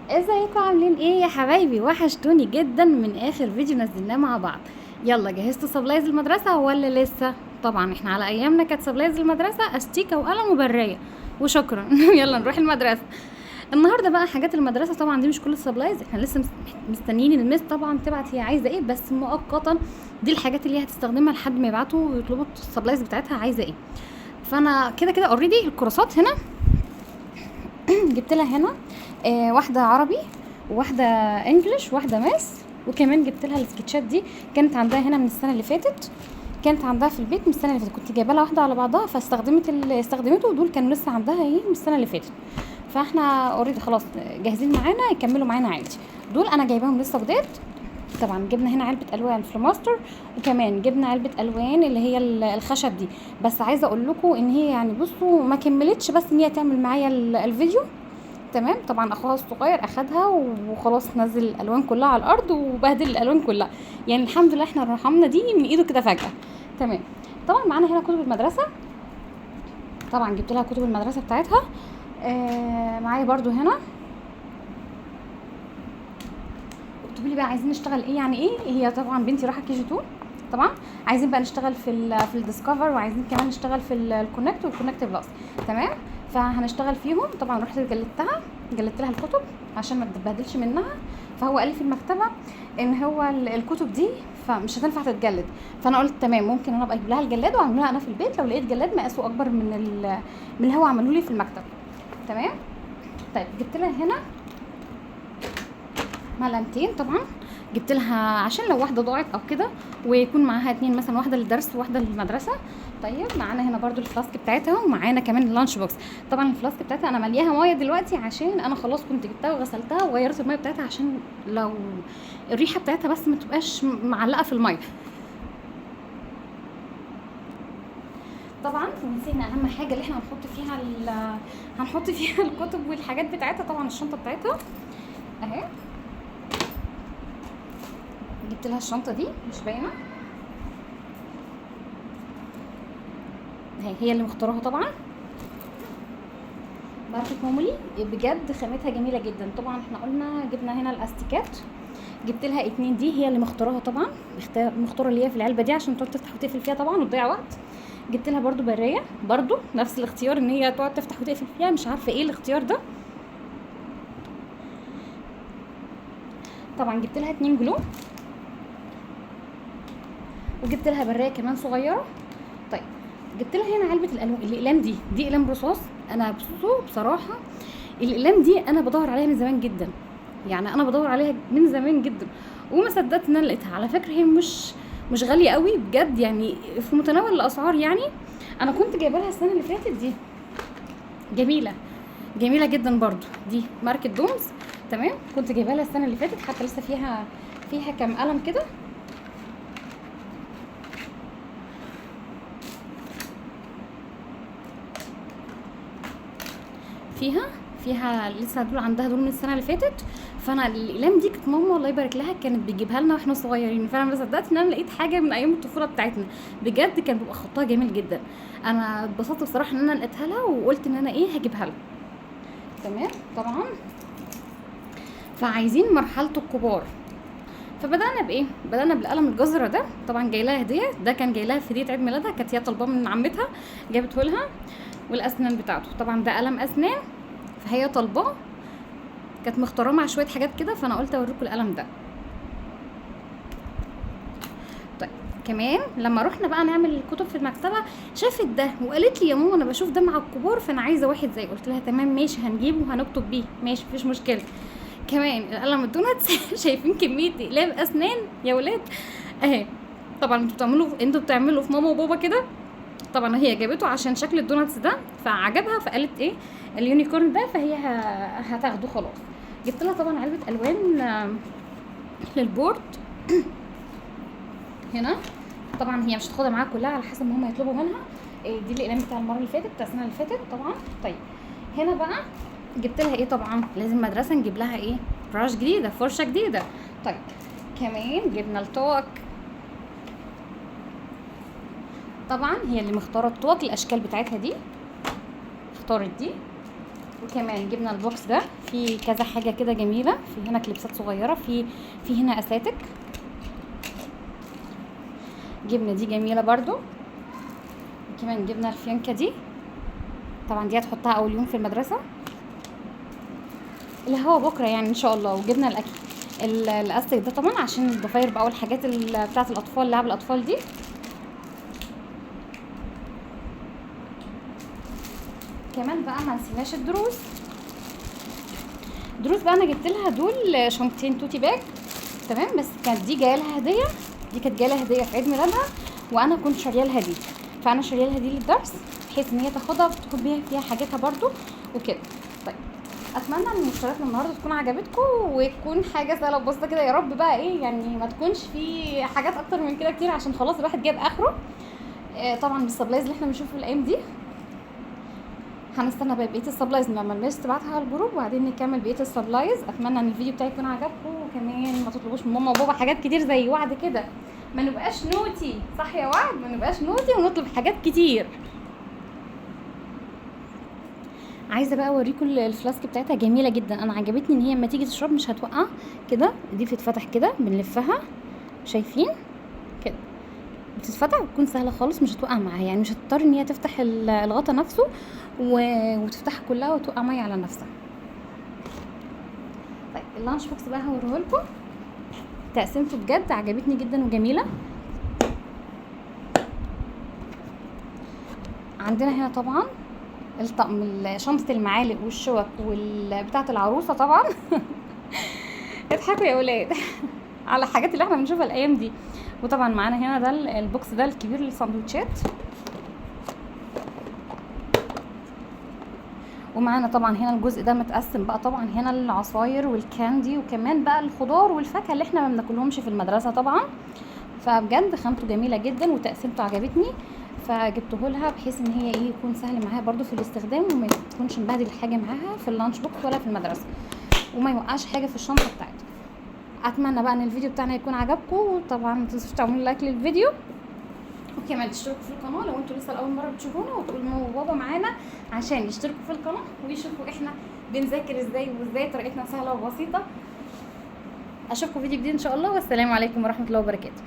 ازيكم عاملين ايه يا حبايبي؟ وحشتوني جدا من اخر فيديو نزلناه مع بعض. يلا جهزتوا supplies المدرسة ولا لسه؟ طبعا احنا على ايامنا كانت supplies المدرسة استيكه وقلم وبرايه وشكرا. يلا نروح المدرسة النهارده بقى. حاجات المدرسة طبعا دي مش كل ال supplies، احنا لسه مستنيين ال miss طبعا تبعت هي عايزه ايه، بس مؤقتا دي الحاجات اللي هي هتستخدمها لحد ما يبعتوا ويطلبوا ال supplies بتاعتها عايزه ايه. فانا كده كده already الكراسات هنا جبت لها هنا واحدة عربي وواحدة English وواحدة math، وكمان جبت لها السكتشات دي كانت عندها هنا من السنة اللي فاتت، كانت عندها في البيت من السنة اللي فاتت، كنت جايبه لها واحدة على بعضها فاستخدمت استخدمته، ودول كانوا لسه عندها ايه من السنة اللي فاتت. فاحنا already خلاص جاهزين معانا يكملوا معانا عادي. دول انا جايباهم لسه جداد. طبعا جبنا هنا علبة الوان فلوماستر، وكمان جبنا علبة الوان اللي هي الخشب دي، بس عايزه اقول لكم ان هي يعني بصوا ما كملتش بس ان هي تعمل معايا الفيديو تمام. طبعا اخوها الصغير اخدها وخلاص نزل الالوان كلها على الارض وبهدل الالوان كلها، يعني الحمد لله احنا رحمنا دي من ايده كده فجاة تمام. طبعا معانا هنا كتب المدرسة، طبعا جبت لها كتب المدرسة بتاعتها. معايا برضو هنا اكتبوا لي بقى عايزين نشتغل ايه، يعني ايه. هي طبعا بنتي رايحة KG 2، طبعا عايزين بقى نشتغل في ال Discover، وعايزين كمان نشتغل في ال Connect وال Connect Plus تمام. فهنشتغل فيهم. طبعا رحت جلدت لها الكتب عشان ما تتبهدلش منها، فهو قال لي في المكتبة ان هو الكتب دي فمش هتنفع تتجلد، فانا قلت تمام ممكن انا ابقى اجيب لها الجلاد واعملها انا في البيت لو لقيت جلاد مقاسه اكبر من اللي هو عمله لي في المكتب تمام. طيب جبت لها هنا ملعقتين، طبعا جبت لها عشان لو واحدة ضاعت او كده ويكون معاها اتنين مثلا، واحدة للدرس وواحدة للمدرسة. طيب معانا هنا برضو ال flask بتاعتها، ومعانا كمان ال lunch box. طبعا ال flask بتاعتها انا ملياها مية دلوقتي عشان انا خلاص كنت جبتها وغسلتها وغيرت المية بتاعتها عشان لو الريحة بتاعتها بس ما تبقاش معلقه في المية. طبعا ونسينا اهم حاجة اللي احنا هنحط فيها الكتب والحاجات بتاعتها، طبعا الشنطة بتاعتها اهي. جبت لها الشنطة دي مش باينة، هي اللي مختاراها طبعا، ماركة مومولي، بجد خامتها جميلة جدا. طبعا احنا قلنا جبنا هنا الاستيكات، جبت لها اتنين دي هي اللي مختاراها طبعا، مختاره اللي هي في العلبة دي عشان تقعد تفتح وتقفل فيها طبعا وتضيع وقت. جبت لها برده برية، برده نفس الاختيار ان هي تقعد تفتح وتقفل فيها، مش عارفه ايه الاختيار ده. طبعا جبت لها 2 glue، وجبت لها برايه كمان صغيرة. طيب جبت لها هنا علبة الاقلام دي اقلام رصاص. انا بصوا بصراحة الاقلام دي انا بدور عليها من زمان جدا، يعني انا بدور عليها من زمان جدا وما صدقت ان انا لقيتها. على فكرة هي مش غالية قوي بجد، يعني في متناول الاسعار. يعني انا كنت جايبه لها السنة اللي فاتت دي، جميلة جميلة جدا برضو، دي ماركة دومز تمام. كنت جايبه لها السنة اللي فاتت، حتى لسه فيها كام قلم كده. فيها لسه دول عندها، دول من السنة اللي فاتت. فانا الاقلام دي كانت ماما الله يبارك لها كانت بتجيبها لنا واحنا صغيرين، فانا ما صدقت ان انا لقيت حاجة من ايام الطفولة بتاعتنا بجد، كان بيبقى خطها جميل جدا. انا اتبسطت بصراحة ان انا لقيتها لها وقلت ان انا ايه هجيبها لها تمام. طبعا فعايزين مرحلة الكبار، فبدانا بايه؟ بدانا بالقلم الجزره ده، طبعا جاي لها هديه، ده كان جاي لها في هديه عيد ميلادها، كانت هي طالباه من عمتها جابته لها، والاسنان بتاعته. طبعا ده قلم اسنان فهي طالباه، كانت مختاراه مع شوية حاجات كده، فانا قلت اوريكم القلم ده. طيب كمان لما رحنا بقى نعمل الكتب في المكتبة شافت ده وقالت لي يا ماما انا بشوف ده مع الكبار فانا عايزه واحد زيه. قلت لها تمام ماشي هنجيبه وهنكتب بيه ماشي مفيش مشكلة. كمان القلم الدوناتس شايفين كمية اقلام اسنان يا ولاد اهي. طبعا انتوا بتعملوا في ماما وبابا كده. طبعا هي جابته عشان شكل ال donuts ده فعجبها، فقالت ايه ال unicorn ده، فهي هتاخده خلاص. جبت لها طبعا علبة الوان لل board هنا، طبعا هي مش هتاخدها معاها كلها على حسب ما هم يطلبوا منها. دي الاقلام بتاع المرة اللي فاتت بتاع السنة اللي فاتت طبعا. طيب هنا بقى جبت لها ايه؟ طبعا لازم مدرسه نجيب لها ايه؟ brush جديدة، فرشه جديدة. طيب كمان جبنا الطوق، طبعا هي اللي مختاره الطوق، الاشكال بتاعتها دي اختارت دي. وكمان جبنا ال box ده في كذا حاجة كده جميلة، في هنا كليبسات صغيرة، في هنا اساتك، جبنا دي جميلة برضو. وكمان جبنا الفيونكه دي، طبعا دي هتحطها اول يوم في المدرسة اللي هو بكره يعني ان شاء الله. وجبنا الاكل الاستك ده طبعا عشان الضفاير بقى والحاجات بتاعه الاطفال، لعب الاطفال دي. كمان بقى ما نسيناش الدروس. دروس بقى انا جبت لها دول شنطتين tote bag، تمام، بس كانت دي جاية لها هديه، دي كانت جاية لها هديه في عيد ميلادها، وانا كنت شاريه لها دي، فانا شاريه لها دي للدرس بحيث ان هي تاخدها وتاخد بيها فيها حاجتها برضو وكده. طيب اتمنى ان مشترياتنا النهارده تكون عجبتكم وتكون حاجة سهلة وبسيطة كده يا رب بقى، ايه يعني ما تكونش في حاجات اكتر من كده كتير عشان خلاص الواحد جاب اخره. طبعا بال supplies اللي احنا بنشوفه الايام دي، هنستنى بقى بقية ال supplies لما ال miss تبعتها على ال group وبعدين نكمل بقية ال supplies. اتمنى ان الفيديو بتاعي يكون عجبكم، وكمان ما تطلبوش من ماما وبابا حاجات كتير زي وعد كده، ما نبقاش naughty، صح يا وعد؟ ما نبقاش naughty ونطلب حاجات كتير. عايزه بقى اوريكم ال flask بتاعتها جميلة جدا، انا عجبتني ان هي لما تيجي تشرب مش هتوقع كده، دي بتتفتح كده بنلفها، شايفين كده بتتفتح وتكون سهلة خالص، مش هتوقع معاها، يعني مش هتضطر ان هي تفتح الغطا نفسه وتفتحها كلها وتوقع مية على نفسها. طيب ال lunch box بقى هوريه لكم، تقسيمته بجد عجبتني جدا وجميلة. عندنا هنا طبعا الطقم، شنطه المعالق والشوك بتاعه العروسة طبعا. اضحكوا يا اولاد على الحاجات اللي احنا بنشوفها الايام دي. وطبعا معانا هنا ده ال box ده الكبير للسندوتشات، ومعانا طبعا هنا الجزء ده متقسم بقى، طبعا هنا العصاير وال candy وكمان بقى الخضار والفاكهه اللي احنا ما بناكلهمش في المدرسة طبعا. فبجد خامته جميلة جدا وتقسيمته عجبتني، فجبته لها بحيث ان هي ايه يكون سهل معاها برده في الاستخدام وما يكونش مبهدل حاجة معاها في ال lunch box ولا في المدرسة، وما يوقعش حاجة في الشنطة بتاعته. اتمنى بقى ان الفيديو بتاعنا يكون عجبكم، وطبعا ما تنسوش تعملوا like للفيديو، وكمان تشتركوا في القناة لو انتوا لسه لاول مرة بتشوفونا، وتقولوا ماما وبابا معانا عشان يشتركوا في القناة ويشوفوا احنا بنذاكر ازاي وازاي طريقتنا سهلة وبسيطة. اشوفكم فيديو جديد ان شاء الله، والسلام عليكم ورحمة الله وبركاته.